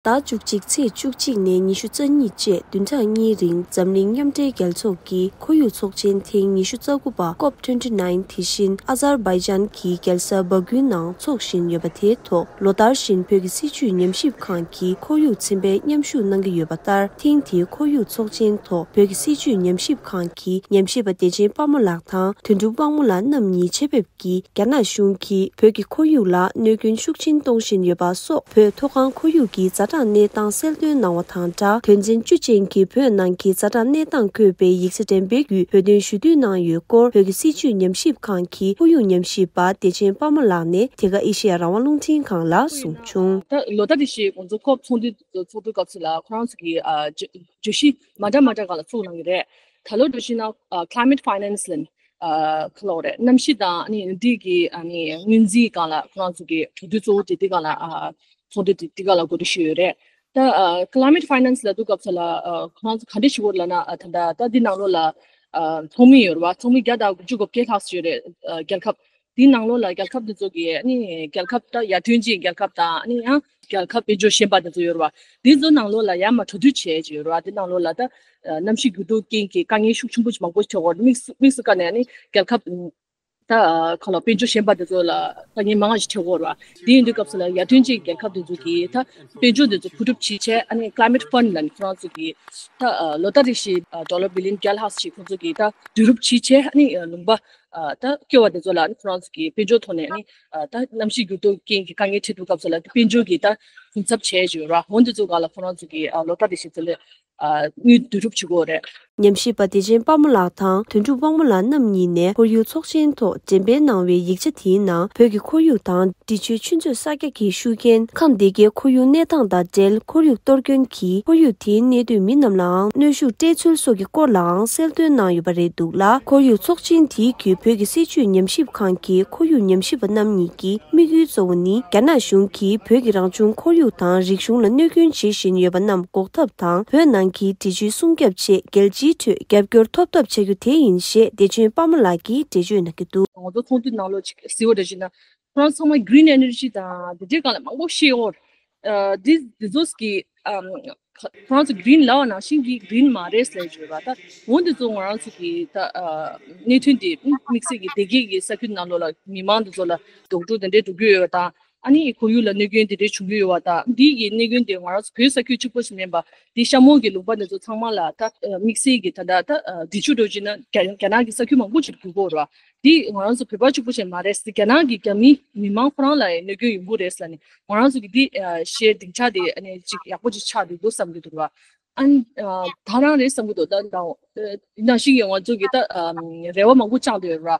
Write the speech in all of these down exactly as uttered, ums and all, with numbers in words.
ཟླ་བཅུ་གཅིག་ཚེས་བཅུ་གཅིག་ནས་ཉི་ཤུ་རྩ་གཉིས་བཅས་བདུན་ཕྲག་གཉིས་རིང་འཛམ་གླིང་མཉམ་འབྲེལ་རྒྱལ་ཚོགས་ཀྱི་ཁོར་ཡུག་ཚོགས་ཆེན་ཐེངས་ཉི་ཤུ་རྩ་དགུ་པ་ཀོབ་ཊུ་ཝེན་ཊི་ནའིན་དེ་བཞིན་ཨ་ཛར་བྷའི་ཇན་གྱི་རྒྱལ་ས་བཱ་ཀུའི་ནང་འཚོགས་བཞིན་ཡོད་པ་དེའི་ཐོག་ལོ་ལྟར་བཞིན་བོད་ཀྱི་སྲིད་བྱུས་ཉམས་ཞིབ་ཁང་གི་ཁོར་ཡུག་ཚན་པས་མཉམ་ཞུགས་གནང་གི་ཡོད་པ་ལྟར། ཐེངས་འདིའི་ཁོར་ཡུག་ཚོགས་ཆེན་ཐོག་བོད་ཀྱི་སྲིད་བྱུས་ཉམས་ཞིབ་ཁང་གི་ཉམས་ཞིབ་པ་བདེ་ཆེན་དཔལ་མོ་ལགས་དང་དོན་གྲུབ་དབང་མོ་ལགས་རྣམ་གཉིས་ཆེད་ཕེབས་ཀྱིས་རྒྱ་ནག་གཞུང་གིས་བོད་ཀྱི་ཁོར་ཡུག་ལ་གནོད་སྐྱོན་ཤུགས་ཆེན་གཏོང་བཞིན་ཡོད་པ་སོགས། བོད་མཐོ་སྒང་ཁོར་ཡུག་གི་ཛ་དྲག་གནས་སྟངས་གསལ་སྟོན་གནང་བ་དང་སྦྲགས། དོན་ཚན་བཅུ་ཅན་གྱི་བོད་ནང་གི་ཛ་དྲག་གནས་སྟངས་བཀོད་པའི་ཡིག་ཆ་འགྲེམས་སྤེལ་བརྒྱུད་བོད་དོན་ཞུ་གཏུག་གནང་ཡོད་སྐོར། བོད་ཀྱི་སྲིད་བྱུས་ཉམས་ཞིབ་ཁང་གི་ཁོར་ཡུག་ཉམས་ཞིབ་པ་བདེ་ཆེན་དཔལ་མོ་ལགས་ནས་དེ་ག་ཨེ་ཤེ་ཡ་རང་དབང་རླུང་འཕྲིན་ཁང་ལ་གསུངས་བྱུང་། ད་ལོ་ལྟར་དེ་བཞིན་ང་ཚོ་ཁོབ་ཚོགས་འདུ་ཚོགས་དུས་སྐབས་སུ་ལ་ཁོ་རང་ཚོ་གི་ཨ་བརྗོད་བརྗོད་གཞི་མ་འདྲ་མ་འདྲ་སྒང་ལ་ཚུགས་གནང་གི་རེད། ད་ལོ་འགྲོ་བཞིན་ན་ཨ་climate finance ལ་ཨ་ཁ་ལོ་རེད། གནམ་གཤིས་དང་ཨ་ནི་འདི་གི་ཨ་ནི་ངོས་འཛིན་སྒང་ལ་ཁོ་རང་ཚོ་གི་གྲོས་བསྡུར་གཙོ་བོ་དེ་དེ་སྒང་ལ་ཨ་ཚོགས་འདུ་དེ་དེ་སྒང་ལ་གོ་སྒྲིག་ཞུས་ཡོད་རེད། ད་ཨ་climate finance ལབ་དུས་སྐབས་སུ་ལ་ཨ་ཁོ་རང་ཚོ་ག་འདྲ་ཞུ་དགོས་ལབ་ན། ཨ་ད་ད་ད་འདི་ནང་ལོགས་ལ་ཨ་ཚོགས་མི་ཡོད་རེད་བ། ཚོགས་མི་བརྒྱ་དང་དགུ་བཅུ་གོ་བརྒྱད་ལྷག་ཙམ་ཡོད་རེད། ཨ་རྒྱལ་ཁབ་དེའི་ནང་ལོགས་ལ་རྒྱལ་ཁབ་དེ་ཚོ་གི་ཨ་ནི་རྒྱལ་ཁབ་ད་ཡར་ཐོན་ཅན་རྒྱལ་ཁབ་དང་ཨ་ནི་ཡང་རྒྱལ་ཁབ་དཔལ་འབྱོར་ཞན་པ་དེ་ཚོ་ཡོད་རེད་བ། དེ་ཚོ་ནང་ལོགས་ལ་ཡར་མར་གྲོས་བསྡུར་བྱས་ཅིག་ཡོད་རེད་བ། དེ་ནང་ལོགས་ལ་ད་ཨ་གནམ་གཤིས་འགྱུར་ལྡོག་རྐྱེན་གྱིས་དཀའ་ངལ་ཤུགས་ཆེན་པོ་ཞིག་མང་པོ་ཞིག་འཕྲད་ཡོད་རེད། དམིགས་སུ་དམིགས་སུ་བཀར་ནས་ཨ་ནི་རྒྱལ་ཁབ་ད་ཨ་གང་ལ་དཔལ་འབྱོར་ཞན་པ་དེ་ཚོ་ལ་དཀའ་ངལ་མང་ང་ཞིག་འཕྲད་ཡོད་རེད་བ། དེ་ཡིན་དུས་སྐབས་སུ་ལ་ཡར་ཐོན་ཅན་རྒྱལ་ཁབ་དེ་ཚོ་གིས་ད་དཔལ་འབྱོར་དེ་ཚོ་བུ་སྒྲུབ་བྱེད་ཆེད་ཨ་ནི་climate fund ལབ་ནས་ཁོ་རང་ཚོ་གིས་ད་ཨ་ལོ་ལྟར་རེ་བཞིན་ཨ་ཌོ་ལར་བི་ལི་ཡན་བརྒྱ་ལྷག་ཞིག་ཁོ་ཚོ་གིས་ད་བསྡུ་རུབ་བྱེད་ཆེད་ཨ་ནི་ཨ་ལུང་པ་ཨ་ད་སྐྱོ་བ་དེ་ཚོ་ལ་ཨ་ནི་ཁོ་རང་ཚོ་གིས་དཔལ་འབྱོར་ཐོག་ནས་ཨ་ནི་ཨ་ད་གནམ་གཤིས་འགྱུར་ལྡོག་རྐྱེན་གྱིས་དཀའ་ངལ་འཕྲད་དུས་སྐབས་སུ་ལ་དཔལ་འབྱོར་གྱིས་ད་གུན་གསབ་བྱས་ཡོད་ར། འོན་དེ་ཚོ་ག་ལ་ཁོ་རང་ཚོ་གིས་ཨ་ལོ་ལྟར་རེ་བཞིན་དེ་ལས་ཨ་དངུལ་བསྡུ་རུབ་བྱེད་དགོས་རེད། ཉམས་ཞིབ་པ་བདེ་ཆེན་དཔལ་མོ་ལགས་དང་དོན་གྲུབ་དབང་མོ་ལགས་རྣམ་གཉིས་ནས་ཁོར་ཡུག་ཚོགས་ཆེན་ཐོག་འགྲེམས་སྤེལ་གནང་བའི་ཡིག་ཆ་དེའི་ནང་བོད་ཀྱི་ཁོར་ཡུག་དང་འབྲི་ཆུའི་ཆུ་མཛོད་གསར་རྒྱག་གི་ཤུགས་རྐྱེན། ཁམས་སྡེ་དགེའི་ཁོར་ཡུག་གནས་སྟངས་དང་འབྲེལ་ཁོར་ཡུག་གཏོར་སྐྱོན་གྱིས་ཁོར་ཡུག་དེའི་གནས་སྡོད་མི་རྣམས་ལའང་གནོན་ཤུགས་སྤྲད་ཚུལ་སོགས་ཀྱི་སྐོར་ལའང་གསལ་སྟོན་གནང་ཡོད་པ་རེད་འདུག་ལ། ཁོར་ཡུག་ཚོགས་ཆེན་དེའི་བརྒྱུད་བོད་ཀྱི་སྲིད་བྱུས་ཉམས་ཞིབ་ཁང་གི་ཁོར་ཡུག་ཉམས་ཞིབ་པ་རྣམ་གཉིས་ཀྱི་དམིགས་ཡུལ་གཙོ་བོ་ནི། རྒྱ་ནག་གཞུང་གིས་བོད་ཀྱི་རང་བྱུང་ཁོར་ཡུག་དང་རིག་གཞུང་ལ་གནོད་སྐྱོན་བྱེད་བཞིན་ཡོད་པ་རྣམས་འགོག་ཐབས་དང་། བོད་ནང་གི་འབྲི་ཆུའི་སྲུང་སྐྱོབ་ཆེད་རྒྱལ་སྤྱིའི་ཁྲོད་རྒྱབ་སྐྱོར་ཐོབ་ཐབས་བྱ་རྒྱུ་དེ་ཡིན་ཞེས་བདེ་ཆེན་དཔལ་མོ་ལགས་ཀྱིས་འགྲེལ་བརྗོད་གནང་གི་འདུག་ང་ཚོ་ཚོགས་འདུ་ནང་ལོགས་ཅིག་གཟིགས་པ་འདྲ་བྱས་ན། ཁོ་རང་ཚང་མ་green energy དང་དེ་འདྲའི་སྒང་ལ་མང་པོ་བཤད་ཡོད། ཨ་འདི་འདི་ཚོ་གི་ཨམ་ཁོ་རང་ཚོ་green ལབ་པ་ནང་བཞིན་གྱི་green མ་རེད་ཟེར་བརྗོད་པ། ད་འོན་ཏེ་ཚོ་ང་རང་ཚོ་གི་ད་ཨ་གནད་དོན་དེ་དམིགས་བསལ་གྱི་སྡེ་དགེ་གི་ས་ཁུལ་ནང་ལོགས་ལ་མི་མང་དེ་ཚོ་ལ་སྡུག་སྦྱོང་དེ་འདྲའི་འགྲོ་གི་ཡོད་པ་དང་། ཨ་ནི་ཁོར་ཡུག་ལ་གནོད་སྐྱོན་དེ་འདྲའི་བྱུང་གི་ཡོད་པ་དང་། འདི་གི་གནད་དོན་དེ་ང་རང་ཚོ་བོད་ས་ཁུལ་གཅིག་པོ་ཞིག་མིན་པ། འདི་ཤ་མོ་གི་ལུང་པ་འདི་ཚོ་ཚང་མ་ལ་ད་ཨ་དམིགས་བསལ་གྱི་ད་ལྟ་ད་ཨ་འབྲི་ཆུ་འགྲོ་བྱས་ན་རྒྱ་རྒྱ་ནག་གི་ས་ཁུལ་མང་པོ་ཞིག་འགྱུར་གྱི་ཡོད་རེད་བ། འདི་ང་རང་ཚོ་བོད་པ་གཅིག་པོ་ཞིག་མ་རེད། རྒྱ་ནག་གི་རྒྱ་མི་མི་མང་ཁོ་རང་ལ་ཡང་གནོད་སྐྱོན་ཡོང་གི་རེད་ལབ་ནས་ང་རང་ཚོ་གི་འདི་ཨ་བཤད་སྡིངས་ཆ་དེ་ཨ་ནི་ཅིག་ཡག་པོ་ཅིག་ཆགས་འདུག་འདུག་བསམ་གྱི་འདུག་ར། ཨ་ནི་ཨ་ད་རང་རེད་བསམ་གྱི་འདུག་ད་ད་ནང་བཞིན་གྱི་ང་ཚོ་གི་ད་ཨ་རེ་བ་མང་པོ་བཅངས་འདུག་ར། ཨ་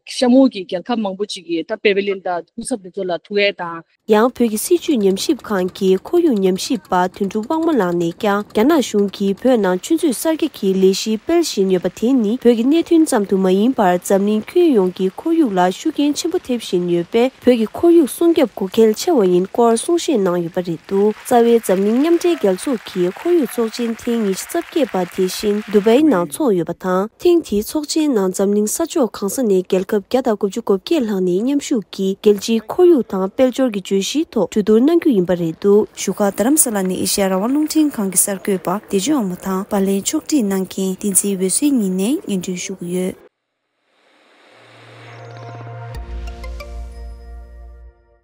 ཤ་མོ་གི་རྒྱལ་ཁབ་མང་པོ་ཅིག་གིས་ད་པེ་ཝེ་ལི་ཡན་དང་སྐུ་ཚབ་དེ་ཚོ་ལ་ཐུག་ཡས་དང་། ཡང་བོད་ཀྱི་སྲིད་བྱུས་ཉམས་ཞིབ་ཁང་གི་ཁོར་ཡུག་ཉམས་ཞིབ་པ་དོན་གྲུབ་དབང་མོ་ལགས་ནས་ཀྱང་རྒྱ་ནག་གཞུང་གིས་བོད་ནང་ཆུ་མཛོད་གསར་རྒྱག་གི་ལས་གཞི་སྤེལ་བཞིན་ཡོད་པ་དེ་ནི་བོད་ཀྱི་གནད་དོན་ཙམ་དུ་མ་ཡིན་པར་འཛམ་གླིང་ཁྱོན་ཡོངས་ཀྱི་ཁོར་ཡུག་ལ་ཤུགས་རྐྱེན་ཆེན་པོ་ཐེབས་བཞིན་ཡོད་པས། བོད་ཀྱི་ཁོར་ཡུག་སྲུང་སྐྱོབ་དགོས་གལ་ཆེ་བ་ཡིན་སྐོར་གསུང་བཤད་གནང་ཡོད་པ་རེད་འདུག་རྩ་བའི་འཛམ་གླིང་མཉམ་འབྲེལ་རྒྱལ་ཚོགས་ཀྱི་ཁོར་ཡུག་ཚོགས་ཆེན་ཐེངས་ཉི་ཤུ་རྩ་བརྒྱད་པ་དེ་བཞིན་དུ་བའི་ནང་འཚོགས་ཡོད་པ་དང་། ཐེངས་འདིའི་ཚོགས་ཆེན་ནང་འཛམ་གླིང་ས་ཕྱོགས་གང་ས་ནས་རྒྱལ་ཁབ་བརྒྱ་དང་དགུ་བཅུ་གོ་བརྒྱད་ལྷག་ནས་མཉམ་ཞུགས་ཀྱིས་རྒྱལ་སྤྱིའི་ཁོར་ཡུག་དང་དཔལ་འབྱོར་གྱི་བརྗོད་གཞིའི་ཐོག་གྲོས་བསྡུར་གནང་རྒྱུ་ཡིན་པ་རེད་འདུག་བཞུགས་སྒར་རྡ་རམ་ས་ལ་ནས་ཨེ་ཤེ་ཡ་རང་དབང་རླུང་འཕྲིན་ཁང་གི་གསར་འགོད་པ་བདེ་ཆེན་དབང་མོ་དང་པར་ལེན་ཕྱོགས་སྒྲིག་གནང་མཁན་བསྟན་འཛིན་འོད་ཟེར་གཉིས་ནས་སྙན་སྒྲོན་ཞུ་གི་ཡོད།